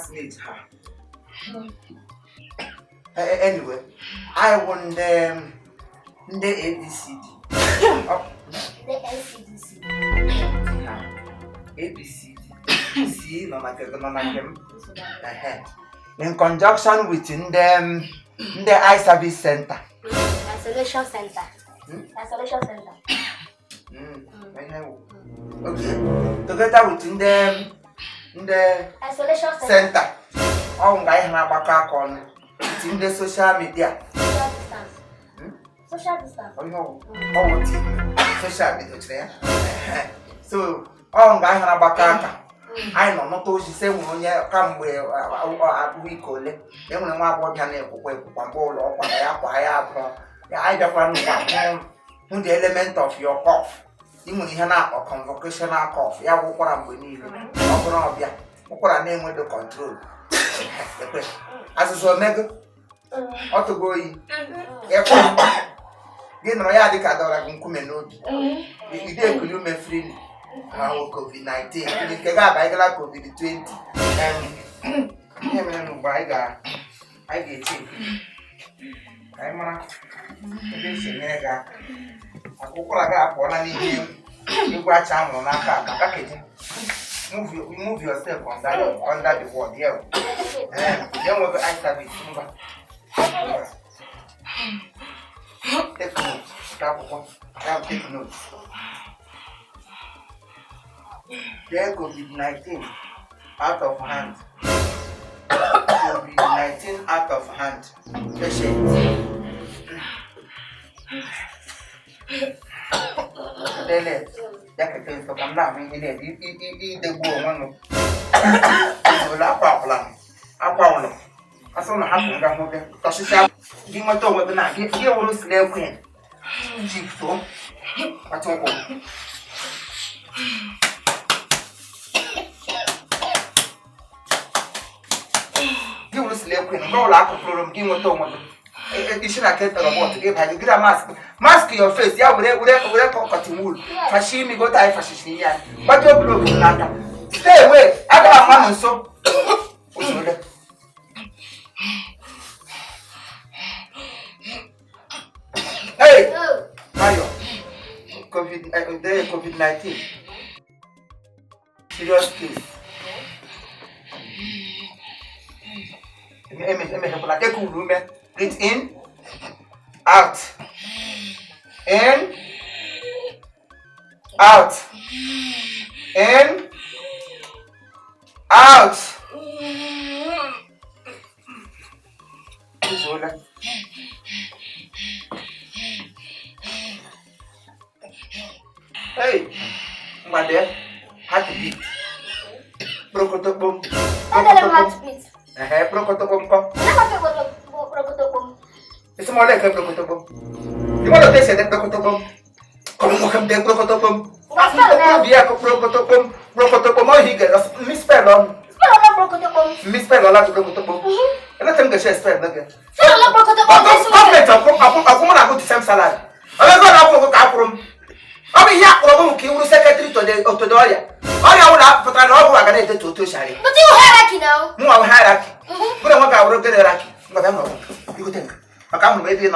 Classmate ha. Anyway, anyị wụ ndị ABCD. Ndị NCDC. Ha, ABCD C nọ na nke gị, nọ na nke m. Ehe. In conjunction with ndị eye service center. Isolation center. Hmm? Isolation center. Ihe wụ. Okay. Together with ndị Isolation center. center. Ọ nga anyị na-agbakọ aka ọnụ with ndị social media. Social distance. Hmm? Social distance. Ọ ihe ọ wụ. Ọ wụ team social media ya. Ehe. So ọ nga anyị na-agbakọ aka, anyị nọ nụta ozi sị enwere onye kamgbe week ole na enwere nwa agbọghọbịa na-ekwukwa ekwukwa mgbe ụlọ ọkwa na ya kwa ya abụọ ya. Anyị bịakwara n'ụwa hụ the element of your cough. Ị nwere ihe na-akpọ convocational cough, ya bụ ụkwara mgbe niile. Ọ bụrụ ọbịa ụkwara na-enwedo control, ekwe azụzụ omego ọtụgo oyi ịkwa gị nọrọ ya dịka dọrọ gị nkume n'obi, ide ekuli ume freely. Ahụ COVID-19 ndị nke ga-abanyegala COVID-20. Ihe mere n'ugbo anyị ga-eche ka anyị mara ebe esi enyere gị aka maka ụkwara gị apụọla n'ihe egwu acha ahụrụ n'aka aka package. Move yourself under the word here. Ya nwego eye service. Ngwa, take note nke akwụkwọ ya, take note. Dee COVID-19 out of hand, COVID-19 out of hand patient. Dele ya kete nso ka m na-ahụ ihe na-ede idegbu onwe m ụlọ akwa ọbụla akwa ụlọ asị ụlọ hapụ nga hụ gị tọchịcha gị nweta onwe gị na gị wụrụ slay queen chief too kpata ụkwụ gị wụrụ slay queen mgbe ụlọ akụpụrụ m gị nweta onwe gị isi na keta robot gị banye gị na mask mask your face ya were cotton wool fashi imi gota anyị fashishi ya gbajuo glove n'aka. Stay away, agara ama m nso usoro. Hey! Oh. Mayo, COVID, the COVID-19. Serious case. Emechekwala, take uru ume. Breathe in, out, in, out, in, out. Izuola. Hey, ngwa dee heartbeat. Prokotokpom. Edere m heartbeat. Ehe, prokotokpom kọ. Ele prokotokpom. Isi m ole nke prokotokpom? Ị nwere otu esi ede prokotokpom? Kọrọ nwoke m dee prokotokpom. Ngwa spell na. Obi ya kụ prokotokpom, prokotokpom ohi ga misspell ọnụ. Spell ọla prokotokpom. Misspell ọla prokotokpom. Eleta m ga-esi spell n'oge. Spell ọla prokotokpom. Gọọmenti akwụ mụ na-akwụ the same salary. Ọ bụ ego na-akwụ ụgwọ ka akwụrụ m. Ọ bụ ihe akpọrọ m ka ị wụrụ secretary to the ọrịa. Ọrịa wụrụ pụtara na ọ bụ aga na-edetu otu o si arịa. But you hierarchy now. Mụ nwa bụ hierarchy. Mụ na nwa ga-awụrụ gịnị hierarchy? Ngwa bịa n'ọgụ. Igote nke. Maka ahụrụ m ebe ị nọ.